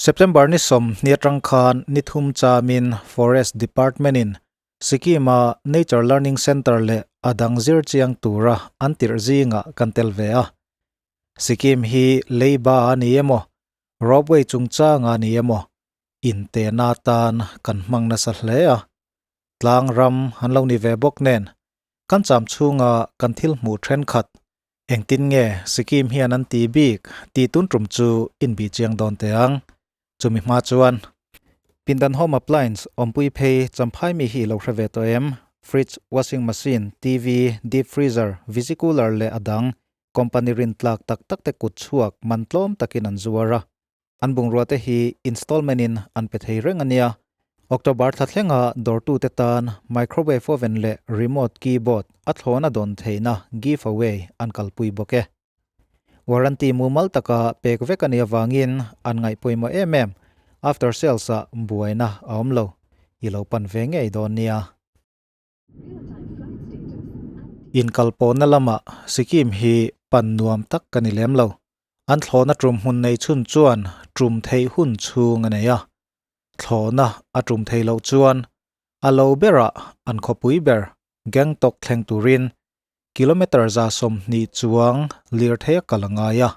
September ni 20 atang khan ni thum chamin Forest Department in Sikkim-a Nature Learning Centre leh a dang zir chiang tura an tirh zingah kan tel ve a. Sikkim hi leiba a ni emaw, ropeway chungchang a ni emaw, intehna atan kan hmang nasa hle a. Tlang ram an lo ni ve bawk nen, kan cham chhunga kan thil hmuh thenkhat engtin nge Sikkim hian an ti bik tih tun tum chu inbih chiang dawn teh ang. Chumi hma chuan Pindan Home Appliance awmpui phei Champhai mi hi lo hre ve tawh em? Fridge, Washing Machine, TV, Deep Freezer, Visi Cooler leh a dang company rin tlak tak tak te kut chhuak man tlawm takin an zuar a. An bungrua te hi installment in an pe thei reng a nia. October thla thlenga dawrtute tan microwave oven leh remote keyboard a thlawna dawn theihna giveaway an kalpui bawk e. Warranty mumal taka pek vek a nih avangin an ngaih pawimawh em em, after sales ah buaina a awm lo, i lo pan ve ngei dawn nia. Inkalpawhna lamah Sikkim hi pan nuam tak ka ni lem lo. An thlawhna tum hmun nei chhun chuan tum theih hun chhung a nei a. Thlawhna a tum thei loh chuan a lo berah an khawpui ber Gangtok thleng turin kilometre 120 chuang lirthei a kal a ngai a.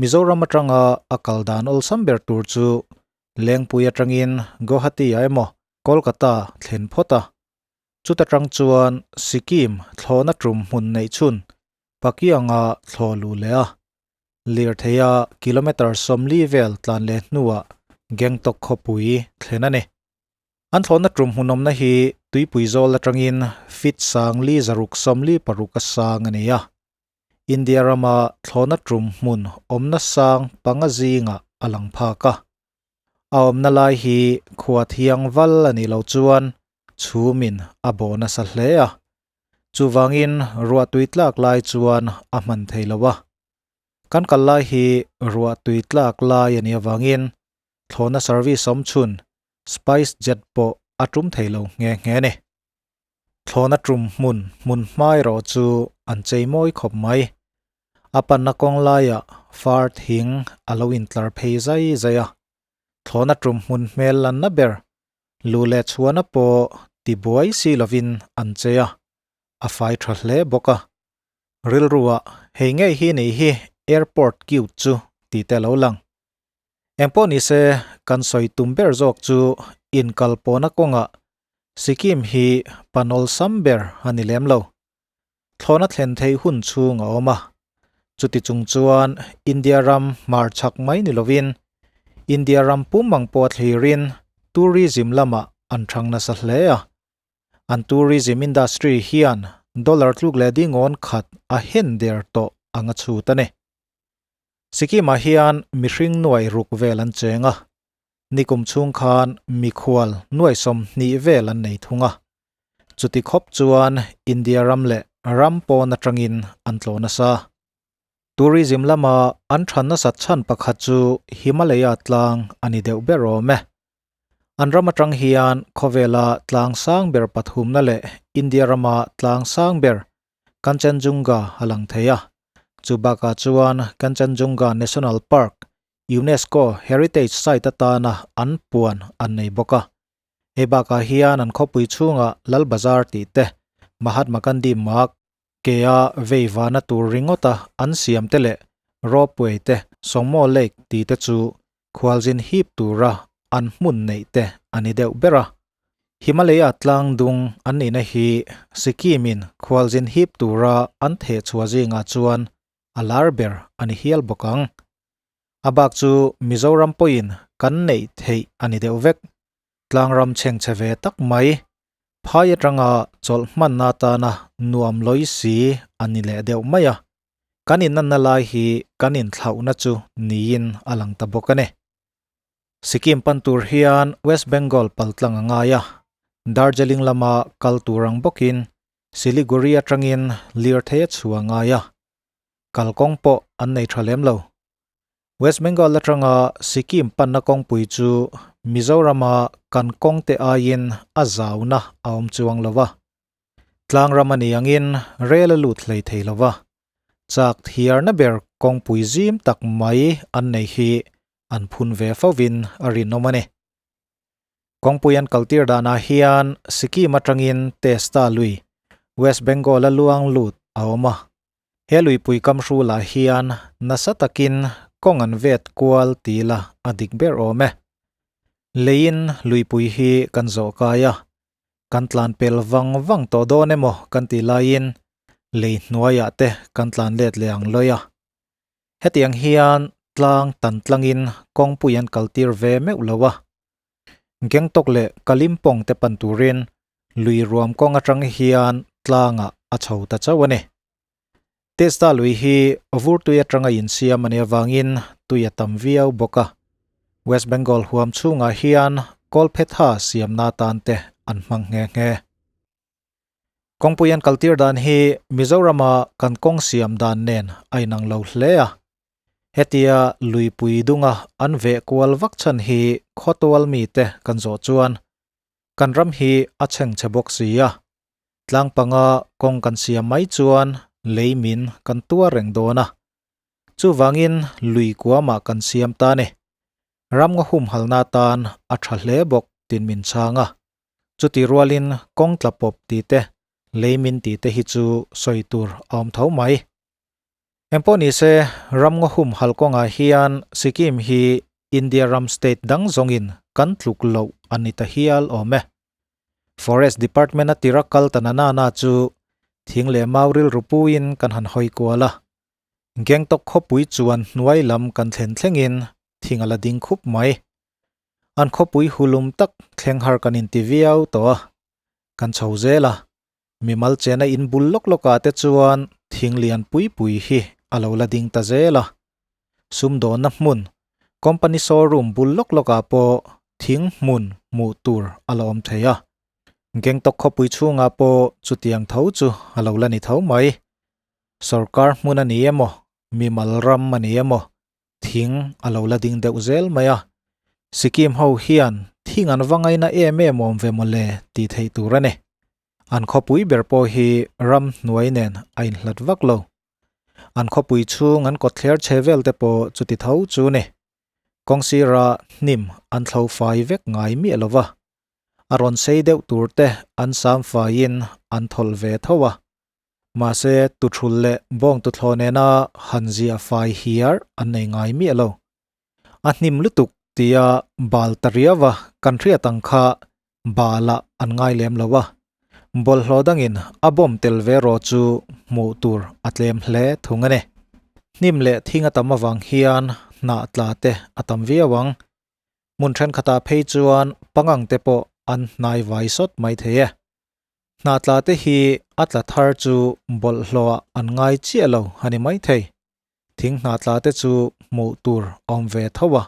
Mizoram atanga a kal dan awlsam ber tur chu Lengpui atangin Guwahati ah emaw Kolkata thlen phawt a. Chuta tang chuan Sikkim thlawhna tum hmun neih chhun Pakianga thlawh luh leh a. Lirthei a kilometre 40 vel tlan leh hnuah Gangtok khawpui thlen a ni. An thlawhna tum hmunawmna hi tuipui zawl atangin feet 5646 a sang a ni a. India rama thlawhna tum hmun awmna sang panga zingah a lang phak a. A awmna lai hi khua thiang val a nih loh chuan chhumin a bawh nasa hle a. Chuvangin ruah tui tlak lai chuan a hman thei lo a. Kan kal lai hi ruah tui tlak lai a nih avangin thlawhna service awm chhun Spice Jet pawh a tum thei lo nghe nghe a ni. Thlawhna tum hmun hmun hma erawh chu an chei mawi khawp mai. A panna kawng laiah far thing a lo intlar phei zai zai a. Thlawhna tum hmun hmel lanna ber luh leh chhuahna pawh tibuai si lovin an chei a, a fai tha hle bawk a. Rilruah hei ngei hi nih hi airport cute chu tih te a lo lang. Engpawh ni se, kan sawi tum ber zawk chu inkalpawhna kawngah Sikkim hi pan awlsam ber a ni lem lo. Thlawhna thlen theih hun chhung a awm a. Chuti chung chuan India ram hmar chhak mai ni lovin India ram pum ang pawh a thlirin tourism lamah an thang nasa hle a. An tourism industry hian dollar tluk leh dingawn khat a hen der tawh ang a chhut a ni. Sikkim-ah hian mihring nuai ruk vel an cheng a, nikum chhung khan mikhual nuai 20 vel an nei thung a. Chuti khawp chuan India ram leh ram pawn atangin an tlawh nasa. Tourism lama an than nasat chhan pakhat chu Himalaya tlang a ni deuh ber awm e. An ram atang hian khawvela tlang sang ber pathumna leh India rama tlang sang ber Kanchenjunga a lang thei a. Chu bakah chuan Kanchenjunga National Park, UNESCO Heritage Site atana an puan an nei bawk a. Hei bakah hian an khawpui chhungah Lal Bazar tih te, Mahatma Gandhi Marg, kea vei vana tur ringawta an siam te leh Ropeway te, Songmo Lake tih te chu khualzin hip tura an hmun neih te a ni deuh ber a. Himalaya tlang dung an nihna hi Sikkim-in khualzin hip tura an theh chhuah zingah chuan a lar ber a ni hial bawk ang. A bak chu Mizoram pawhin kan neih theih a ni deuh vek. Tlangram chhengchhe ve tak mai, phai atanga chawlh hmanna atana nuam lawi si a ni leh deuh mai a. Kan inanna lai hi kan inthlauhna chu niin a lang ta bawk a ni. Sikkim pan tur hian West Bengal paltlang a ngai a, Darjeeling lama kal tur ang bawkin Siliguri atangin lirthei a chhuah a ngai a, kalkawng pawh an nei tha lem lo. West Bengal atanga Sikkim panna kawngpui chu Mizorama kan kawngte aiin a zauna a awm chuang lo a. Tlangram a ni angin rel a lut hlei thei lo va, chak thiarna ber kawngpui zim tak mai an nei hi an phun ve fovin a rinawm a ni. Kawngpui an kaltir danah hian Sikkim atangin Testa lui, West Bengal-a luang lut a awm a. He luipui kamhrulah hian nasa takin kawng an vet kual ti ila a dik ber awm e. Leiin luipui hi kan zawh kai a, kan tlan pel vang vang tawh dawn emaw kan tih laiin lei hnuaiah te kan tlan let leh ang lawi a. Hetiang hian tlang tan tlangin kawngpui an kaltir ve meuh lo a. Gangtok leh Kalimpong te pan turin lui ruam kawng atang hian tlangah a chho ta chauh a ni. Testa lui hi vur tui atanga insiam a nih avangin tui a tam viau bawk a. West Bengal huam chhungah hian kawlphetha siamna atan te an hmang nghe nghe. Kawngpui an kaltir dan hi Mizorama kan kawng siam dan nen a inang lo hle a. Hetia luipui dunga an veh kual vak chhan hi khawtual mite kan zawh chuan kan ram hi a chhengchhe bawk si a. Tlang panga kawng kan siam mai chuan lei min kan tuar reng dawn a. Chuvangin lui kuamah kan siam ta ni. Ram nga humhalna tan a tha hle bawk tin min chhang a. Chuti rualin kawng tla pawp tih te, lei min tih te hi chu sawi tur a awm tho mai. Engpawh ni se, ram ngaw humhal kawngah hian Sikkim hi India ram state dang zawngin kan tluk loh a ni ta hial awm e. Forest Department a tira kal ta na na chu thing leh mau rilru puiin kan han hawi kual a. Gangtok khawpui chuan hnuai lam kan thlen thlengin thing a la ding khup mai. An khawpui hulum tak thleng har kan inti viau tawh a, kan chho zel a, mimal chena in bul lawk lawkah te chuan thing lian pui pui hi a lo la ding ta zel a. Sumdawnna hmun, company showroom bul lawk lawkah pawh thing hmun hmuh tur a la awm thei a. Gangtok khawpui chhungah pawh chutiang tho chu a lo la ni tho mai. Sorkar hmun a ni emaw, mimal ram a ni emaw, thing a lo la ding deuh zel mai a, Sikkim ho hian thing an va ngaina em em awm ve mawle tih theih tur a ni. An khawpui ber pawh hi ram hnuai nen a inhlat vak lo. An khawpui chhung an kawtthler chhe vel te pawh chuti tho chu ni. Kawng sira hnim an thlo fai vek ngai miah lo va, a rawn sei deuh tur te an sam faiin an thawlh ve tho a. Mahse, tuthul leh bawng tuthlawh nena han ziah fai hiar an nei ngai miah lo. A hnim lutuk tia bal ta riau a kan hriat ang kha balah an ngai lem lo a. Bawlhhlawh dangin a bawm tel ve rawh chu hmuh tur a tlem hle thung a ni. Hnim leh thing a tam avang hian hnah tla te a tam viau ang. Hmun thenkhatah phei chuan pangang te pawh an hnai vai sawt mai thei e. Hnah tla te hi a tla thar chu bawlhhlawhah an ngai chiah lo a ni maithei. Thing hnah tla te chu hmuh tur awm ve tho a,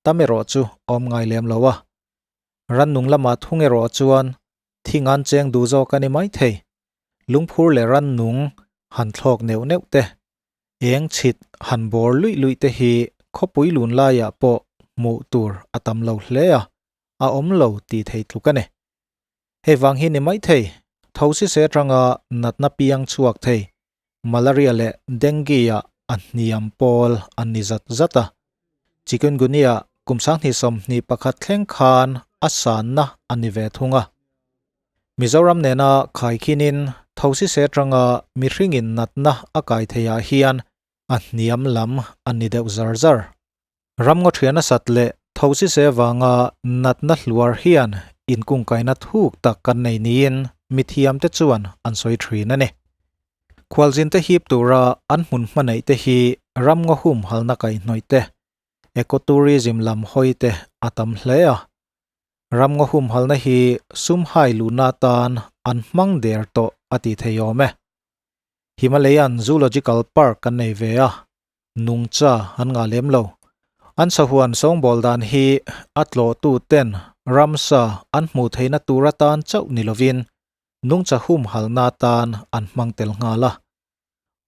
tam erawh chu awm ngai lem lo a. Rannung lamah thung erawh chuan thing an cheng duh zawk a ni maithei. Lungphur leh rannung han thlawk neuh neuh te, eng chhit han bawr luih luih te hi khawpui lun laiah pawh hmuh tur a tam lo hle a, a awm lo tih thei tluk a ni. Hei vang hi ni maithei, thosi se atanga natna piang chhuak thei, malaria leh dengue ah a hniam pawl an ni zat zat a. Chikungunya kum 2021 thleng khan a sanna a ni ve thung a. Mizoram nena khaikhinin thosi se atanga mihringin natna a kai theiah hian a hniam lam an ni deuh zar zar. Ramngaw thian a sat leh thosi se vanga natna hluar hian inkungkaina thuk tak kan nei niin mithiamte chuan an sawi thin a ni. Khualzinte hip tura an hmun hmaneih te hi ramngaw humhalna kaihhnawih te, ecotourism lam hawi te a tam hle a. Ramngaw humhalna hi sum hai luhna atan an hmang der tawh a ti thei awm e. Himalayan Zoological Park kan nei ve a, nungcha an ngah lem lo. An sahuan sawngbawl dan hi a tlawhtu ten ramsa an hmuh theihna tur atan chauh ni lovin nungcha humhalna atan an hmang tel nghal a.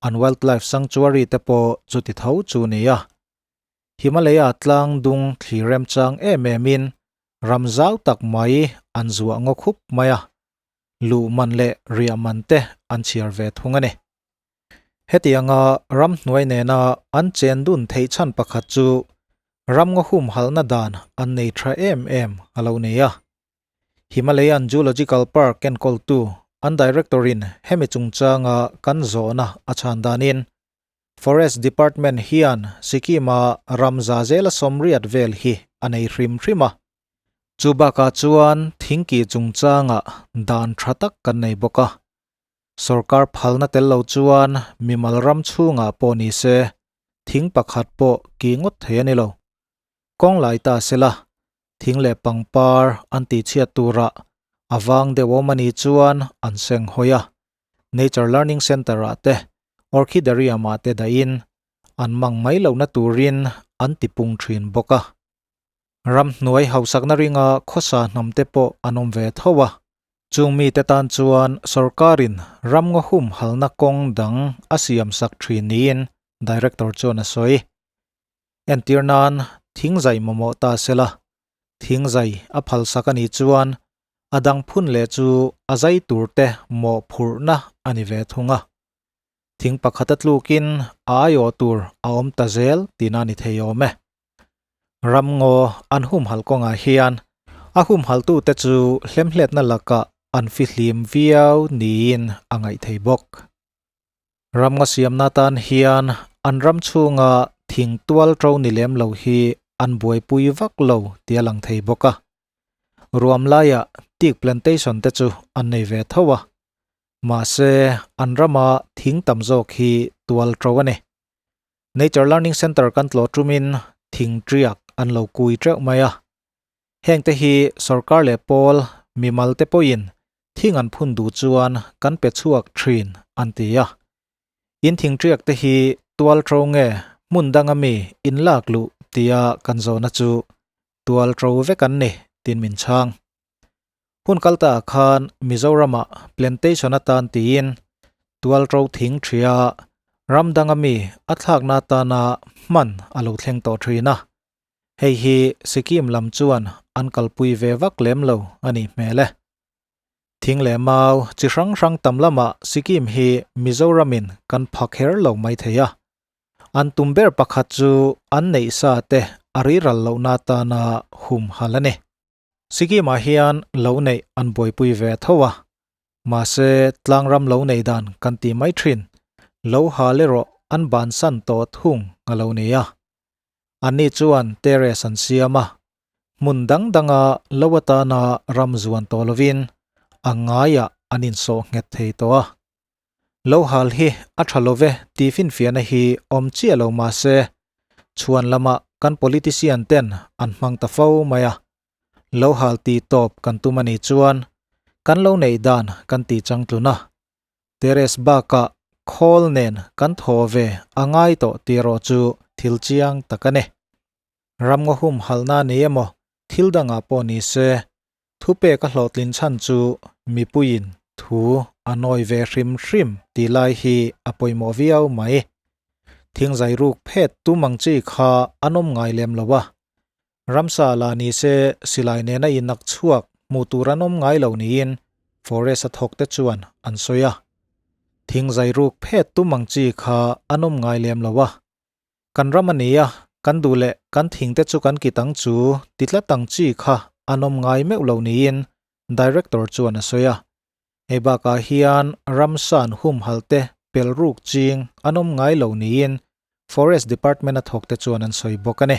An wildlife sanctuary te pawh chuti tho chu ni a. Himalaya tlang dung thlir remchang em emin ram zau tak mai an zuah ngaw khup mai a, luh man leh riah man te an chhiar ve thung a ni. Hetianga ramhnuai nena an chen dun theih chhan pakhat chu Ramngaw humhalhna dan an nei tha em em a lo nei a. Himalayan Zoological Park enkawltu an Director-in hemi chungchanga kan zawhna a chhan danin Forest Department hian Sikkim-a ram za zela sawmriat vel hi a nei hrim hrim a. Chu bakah chuan thingki chungchangah dan tha tak kan nei bawk a. Sorkar phalna tel lo chuan mimal ram chhungah pawh ni se thing pakhat pawh ki ngawt thei a ni lo. Kawng lai ta sela, thing leh pangpar an tihchhiat turah a vang deuh awm a nih chuan an seng hawi a, Nature Learning Centre-ah te, Orchidarium-ah te dahin an mang mai lohna turin an tipung thin bawk a. Ramhnuai hausakna ringa khawsa hnamte pawh an awm ve tho a, chung mite tan chuan sorkarin ramngaw humhalna kawng dang a siamsak thin niin Director chuan a sawi. Entir nan thingzai mamawh ta sela, thingzai a phalsak a nih chuan a dang phun leh chu a zai turte mawhphurhna a ni ve thung a. Thing pakhat a tlukin a aiawh tur a awm ta zel tihna a ni thei awm e. Ramngaw an humhalh kawngah hian a humhalhtute chu hlemhletna lakah an fihlim viau niin a ngaih thei bawk. Ramngaw siamna atan hian an ram chhunga thing tual ṭo ni lem lo hi an buaipui vak lo tih a lang thei bawk a. Ruam laiah teak plantation te chu an nei ve tho a, mahse an rama thing tam zawk hi tual ṭo a ni. Nature Learning Centre kan tlawh tumin thing ṭiak an lo kui ṭeuh mai a. Hengte hi sorkar leh pawl mimal te pawhin thing an phun duh chuan kan pe chhuak ṭhin an ti a. In thing ṭiak te hi tual ṭo nge hmun danga mi in lak luh tia kan zawhna chu tual ṭo vek an ni tin min chhang. Hun kal ta ah khan Mizoramah plantation atan tiin tualṭo thing ṭhia ram danga mi a thlakna atana hman a lo thleng tawh ṭhin a. Hei hi Sikkim lam chuan an kalpui ve vak lem lo a nih hmel e. Thing leh mau chi hrang hrang tam lamah Sikkim hi Mizoramin kan pha kher lo mai thei a. An tum ber pakhat chu an neih sa te a riral lohna atana humhalh a ni. Sikkim-ah hian lo neih an buaipui ve tho a, mahse tlangram lo neih dan kan ti mai thin, lo hal erawh an bansan tawh thung a lo ni a. Anni chuan terrace an siam a, hmun dang danga lo atana ram zuan tawh lovin a ngaiah an insawh nghet thei tawh a. Lo hal hi a tha lo ve tih finfiahna hi awm chiah lo mah se, chhuan lamah kan politician ten an hmang ta fo mai a. Lo hal tih tawp kan tum a nih chuan kan lo neih dan kan tih changtlun a. Terrace bakah khawl nen kan thaw ve a ngai tawh tih erawh chu thil chiang tak a ni. Ramngaw humhalhna ni emaw thil dangah pawh ni se, Thupek a hlawhtlin chhan chu mipuiin thu a nawi ve hrim hrim tih lai hi a pawimawh viau mai. Thingzai ruk phet tum ang chi kha an awm ngai lem lo a. Ramsa la ni se silai nena innak chhuak hmuh tur an awm ngai lo niin Forest a thawk te chuan an sawi a. Thingzai ruk phet tum ang chi kha an awm ngai lem lo a. Kan ram a ni a, kan duh leh kan thing te chu kan kit ang chu ti tlat ang chi kha an awm ngai meuh lo niin Director chuan a sawi a. Hei bakah hian ramsa an humhalh te pel ruk ching an awm ngai lo niin Forest Department a thawk te chuan an sawi bawk a ni.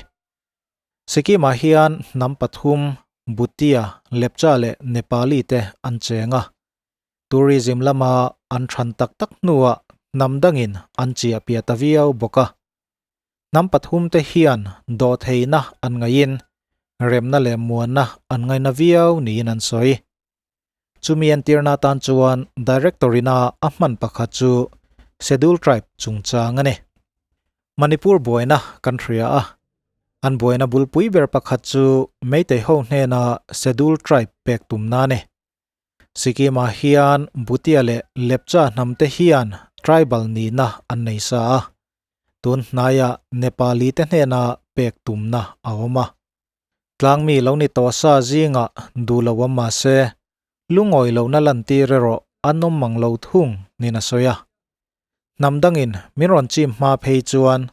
Sikkim-ah hian hnam pathum, Bhutia, Lepcha leh Nepali te an cheng a. Tourism lama an than tak tak hnuah hnam dangin an chiah piah ta viau bawk a. Hnam pathumte hian dawhtheihna an ngaihin remna leh muanna an ngaina viau niin an sawi. Chumi entirna atan chuan Director-ina a hman pakhat chu Schedule Tribe chungchang a ni. Manipur buaina kan hria a, an buaina bulpui ber pakhat chu Meitei ho hnena Schedule Tribe pek tumna a ni. Sikkim-ah hian Bhutia leh Lepcha hnamte hian tribal nihna an nei sa a, tun hnaiah Nepali te hnena pek tumna a awm a. Tlangmi lo ni tawh sa zingah duh lo awm mah se, lungawi lohna lantir erawh an awm mang lo thung niin a sawi a. Hnam dangin min rawn chim hma phei chuan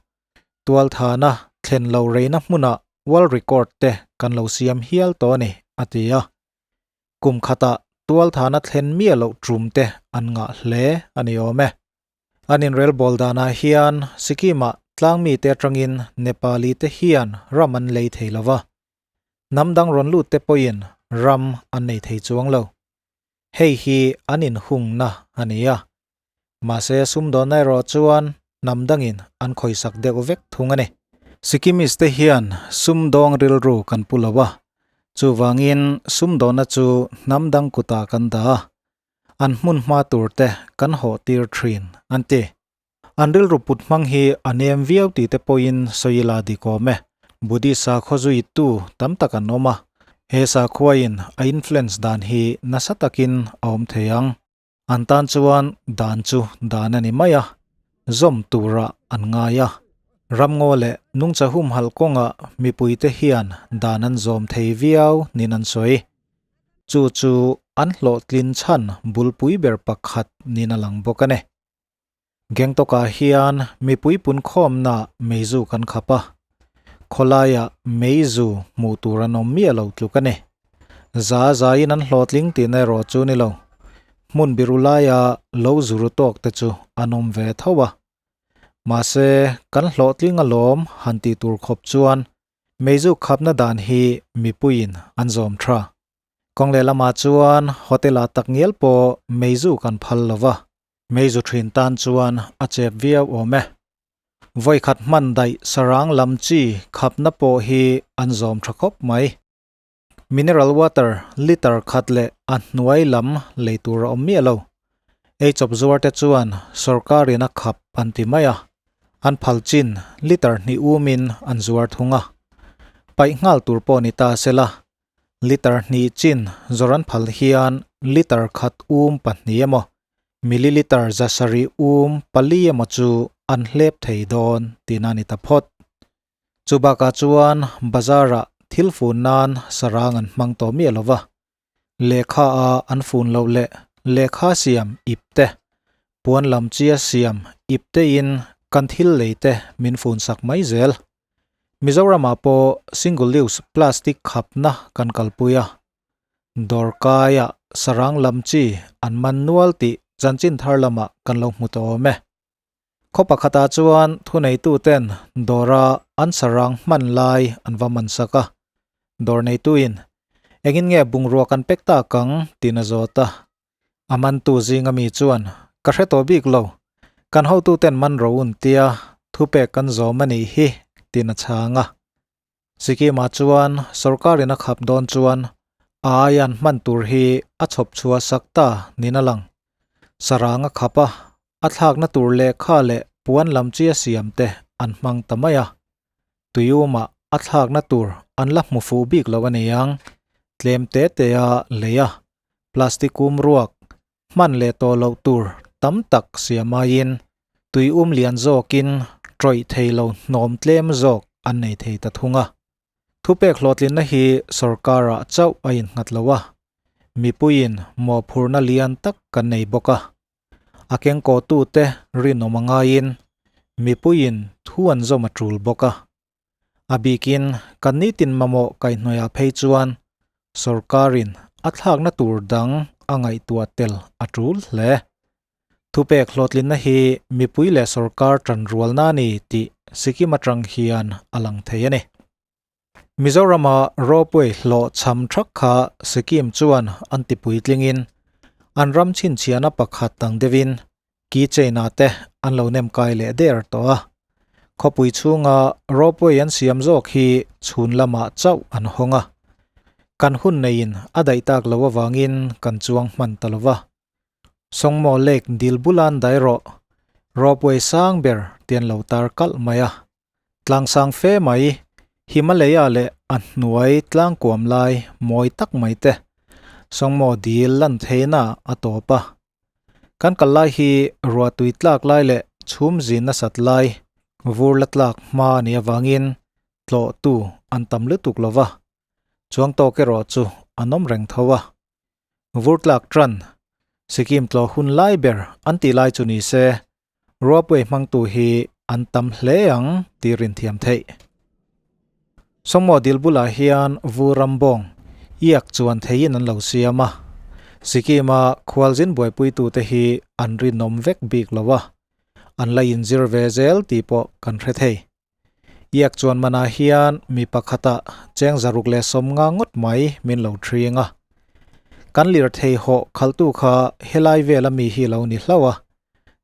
tualthana thlen lo reina hmunah. World Record te kan lo siam hial tawh a ni, a ti a. Kum khatah tualthana thlen miah loh tum te an ngah hle a ni awm e. An inrelbawl danah hian Sikkim-ah tlangmite atangin Nepali te hian ram an lei thei lo va, hnam dang rawn lut te pawhin ram an nei thei chuang lo. Hei hi an inhungna a ni a. Mahse sumdawnna erawh chuan hnam dangin an khawisak deuh vek thung a ni. Sikkimese te hian sumdawng rilru kan pu lo a, chuvangin sumdawnna chu hnam dang kutah kan dah a, an hmun hma tur te kan hawh tir thin an ti. An rilru put hmang hi a nem viau tih te pawhin sawi ila dik awm e. Buddhist sakhua zuitu tam tak an awm a, he sakhuain a influence dan hi nasa takin a awm thei ang. An tan chuan dan chu dan a ni mai a, zawm turah an ngai a. Ramngaw leh nungcha humhalh kawngah mipuite hian dan an zawm thei viau niin an sawi. Chu chu an hlawhtlin chhan bulpui ber pakhat niin a lang bawk a ni. Gangtok-ah hian mipui punkhawmna meizu kan khap a, khawlaiah meizu hmuh tur an awm miah lo tluk a ni. Za zaiin an hlawhtling tihna erawh chu ni lo. Hmun biru laia lo zuru tawk te chu an awm ve tho a. Mahse, kan hlawhtling alawm han tih tur khawp chuan meizu khapna dan hi mipuiin an zawm tha. Kawng lehlamah chuan hotel-ah takngial pawh meizu kan phal lo va. Meizu thin tan chuan a chep viau awm e. Vawikhat hman daih sarang lam chi khapna pawh hi an zawm tha khawp mai. Mineral water liter khat leh a hnuai lam lei tur a awm miah lo. Eichawp zuar te chuan sawrkarin a khap an ti mai a, an phal chin liter hnih umin an zuar thung a. Paih nghal tur pawh ni ta sela, Liter hnih chin zawr an phal hian liter khat 2 emaw, milliliter 700 4 emaw chu an hlep thei dawn tihna a ni ta phawt. Chu bakah chuan bazar-ah thil fun nan sarang an hmang tawh miah lo va, lehkha a an fun loh leh lehkha siam ip te, puan lam chia siam ip tein kan thil lei te min fun sak mai zel. Mizoramah pawh single use plastic khapna kan kalpui a, dawrkaiah sarang lam chi an man nual tih chanchin thar lamah kan lo hmu tawh awm e. Khaw pakhatah chuan thuneituten dawra an sarang hman lai an va man sak a, dawr neituin engin nge bungrua kan pek tak ang tiin a zawt a. A mantu zinga mi chuan, Ka hre tawh bik lo. Kan hotuten man ro un tia thupek kan zawm a nih hi, tiin a chhang a. Sikima chuan sorkarin a khap dawn chuan a aian hman tur hi a chhawp chhuah sak ta niin a lang. Sarang a khap a, a thlakna tur lehkha leh puan lam chi a siam te an hmang ta mai a. Tuiumah a thlakna tur an la hmu fuh bik lo a ni ang, tlem te te a lei a. Plastic um ruak hman leh tawh loh tur tam tak siam aiin tui um lian zawkin tawih thei lo hnawm tlem zawk an nei thei ta thung a. Thupek hlawhtlinna hi sorkarah chauh a innghat lo a, mipuiin mawhphurhna lian tak kan nei bawk a. A kengkawhtute rinawm a ngaiin mipuiin thu an zawm a tul bawk a. A bikin kan nitin mamawh kaihhnawihah phei chuan sorkarin a thlakna tur dang a ngaihtuah tel a tul hle. Thupek hlawhtlinna hi mipui leh sorkar tanrualna a ni tih Sikkim atang hian a lang thei a ni. Mizorama ropeway hlawh chham thak kha Sikkim chuan an ti puitlingin an ram chhinchhiahna pakhat ang deuhin Keychain ah te an lo nem kai leh der tawh a. Khawpui chhunga ropeway an siam zawk hi chhun lamah chauh an hawng a. Kan hun neiin a daih tak lo avangin kan chuang hman ta lo va. Sawngmaw Lake dil bulan dai rawh, ropeway sang ber ti an lo tar kalh mai a. Tlang sang fe mai, Himalaya leh a hnuai tlang kuam lai mawi tak mai te Sawngmaw dil lan theihna a tawp a. Kan kal lai hi ruah tui tlak lai leh chhum zin nasat lai vur la tlak hma a nih avangin tlawhtu an tam lutuk lo va, chuang tawk erawh chu an awm reng tho a. Vur tlak tan Sikkim tlawh hun lai ber an tih lai chu ni se, ropeway hmangtu hi an tam hle ang tih rin thiam theih. Sawngmaw dil bulah hian vu ram bawng iak chuan theiin an lo siam a. Sikkim-a khualzin buaipuitute hi an rinawm vek bik lo a, an la inzir ve zel tih pawh kan hre thei. Iak chuan manah hian mi pakhata cheng 150 ngawt mai min lo thring a. Kan lirthei hawh khalhtu kha helai vela mi hi lo ni hlauh a,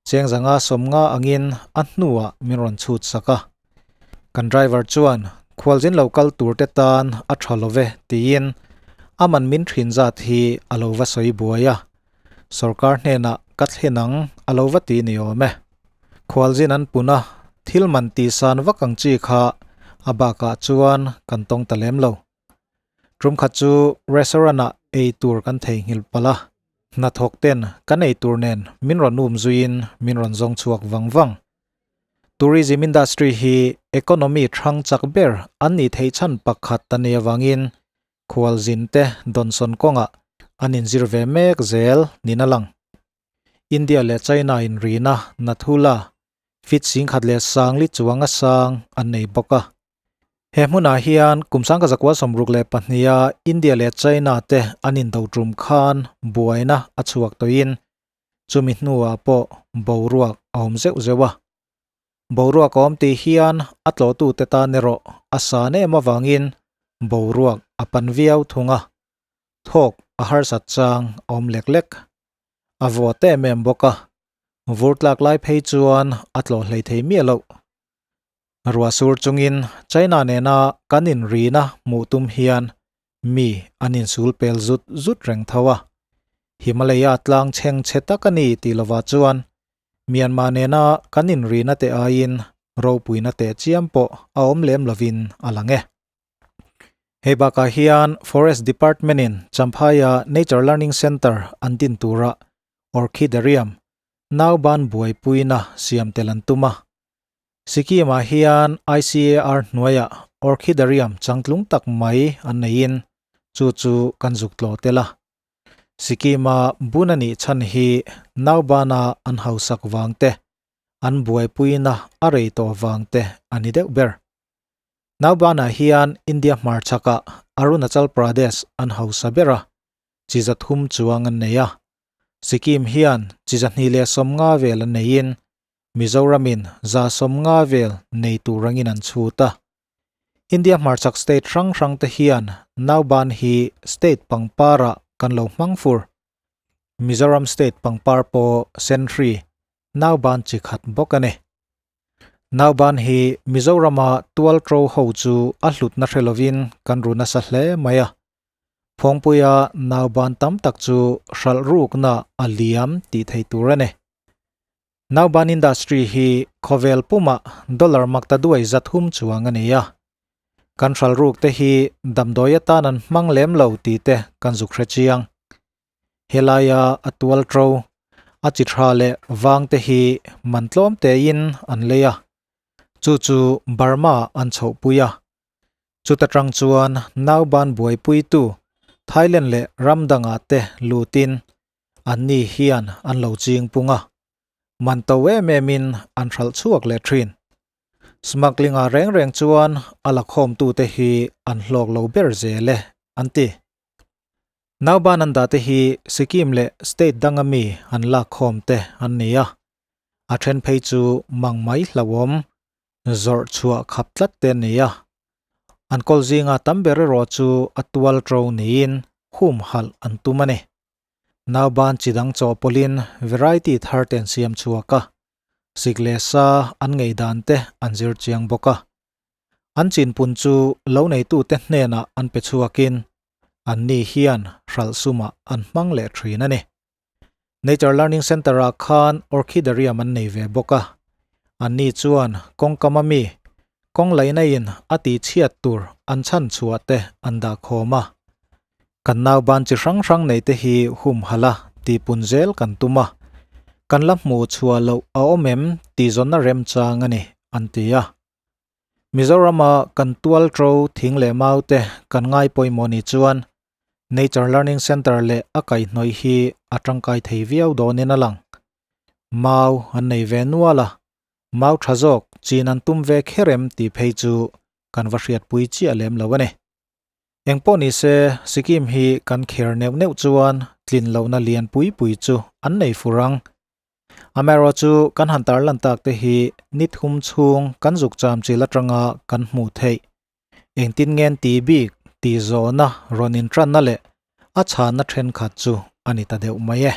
cheng 150 angin a hnuah min rawn chhut sak a. Kan driver chuan khualzin lo kal tur te tan a tha lo ve tiin a man min thin zat hi a lo va sawi buai a. Sorkar hnenah ka thlen ang a lo va ti ni awm e. Khualzin an pun a, thil man tih san vak ang chi kha a bakah chuan kan tawng ta lem lo. Tum khat chu restaurant ah ei tur kan theihnghilh palh a, hnathawk ten kan ei tur nen min rawn um zuiin min rawn zawng chhuak vang vang. Tourism industry hi economy thang chak ber an nih theih chhan pakhat a nih avangin khualzin te dawnsawn kawngah an inzir ve mek zel niin a lang. India leh China inrina Nathula feet 10,040 chuanga sang an nei bawk a. He hmunah hian kum 1962 a India leh China te an indo tum khan buaina a chhuak tawhin chumi hnuah pawh boruak a awm zeuh zeuh a. Boruak a awm tih hian a tlawhtute tan erawh a san em avangin boruak a pan viau thung a, thawk a harsat chang a awm lek lek. A vawt em em bawk a, vur tlak lai phei chuan a tlawh hlei thei miah loh. Ruah sur chungin China nena kan inrina hmuh tum hian mi an insul pel zut zut reng tho a. Himalaya tlang chheng chhe tak a ni tih lovah chuan Myanmar nena kan inrina te aiin ropuina teh chiam pawh a awm lem lovin a lang e. Hei bakah hian Forest Department-in Champhaia Nature Learning Centre an din tura Orchidarium, nauban buaipuina siam tel an tum a. Sikkim-ah hian ICAR hnuaiah Orchidarium changtlung tak mai an neiin chu chu kan zuk tlawh tel a. Sikkim-a bun a nih chhan hi naubana an hausak vang te, an buaipuina a rei tawh vang te a ni deuh ber. Naubanah hian India hmarchhakah Arunachal Pradesh an hausa ber a, chi 300 chuang an nei a. Sikkim hian chi 250 vel an neiin Mizoramin 150 vel nei tur angin an chhut a. India hmarchhak state hrang hrang te hian Nauban hi state pangparah kan lo hmang fur. Mizoram state pangpar pawh Senhri Nauban chi khat bawk a ni. Nauban hi Mizorama tual ṭo ho chu a hlutna hre lovin kan ru nasa hle mai a. Phawngpuia nauban tam tak chu hralh rukna a liam tih thei tur a ni. Nauban industry hi khawvel pumah dollar makta duai 300 chuang a ni a. Kan hralh ruk te hi damdawi atan an hmang lem lo tih te kan zuk hre chiang. Helaia a tual ṭo, a chi ṭha leh vang te hi man tlawm tein an lei a, chu chu Burma an chhohpui a. Chuta ṭang chuan nauban buaipuitu Thailand leh ram dangah te lutin anni hian an lo ching pung a, man to em emin an hralh chhuak leh ṭhin. Smuggling-ah reng reng chuan a lakhawmtute hi an hlawk lo ber zel e, an ti. Naubananda te hi Sikkim leh state danga mi an lakkhawm te an ni a, a then phei chu mang mai hlauhawm zawrh chhuah khap tlat te an ni a. An kawl zinga tam ber erawh chu a tual ṭo niin humhalh an tum a ni. Nauban chi dang chawhpawlhin variety thar te an siam chhuak a, sik leh sa an ngei dan te an zir chiang bawk a. An chinpun chu lo neitute hnenah an pe chhuakin anni hian hralh sumah an hmang leh thin a ni. Nature Learning Centre-ah khan Orchidarium an nei ve bawk a, anni chuan kawngkam ami kawng laihna in a tihchhiat tur an chhan chhuah te an dah khawm a. Kan nauban chi hrang hrang nei te hi humhalh a tihpun zel kan tum a, kan la hmuh chhuah loh a awm em tih zawnna remchang a ni, an ti a. Mizorama kan tual ṭo thing leh mau te kan ngai pawimawh ni chuan Nature Learning Centre leh a kaihhnawih hi a tangkai thei viau dawnin a lang. Mau an nei ve nual a, mau tha zawk chin an tum ve kher em tih phei chu kan va hriatpui chiah lem lo a ni. Engpawh ni se, Sikkim hi kan kher neuh neuh chuan tlin lohna lian pui pui chu an nei fur ang. Amaherawhchu kan han tarlan tak te hi ni thum chhung kan zuk cham chil atanga kan hmuh theih. Engtin ngen ti bik tih zawhna rawn intranna leh a chhanna thenkhat chu a ni ta deuh mai e.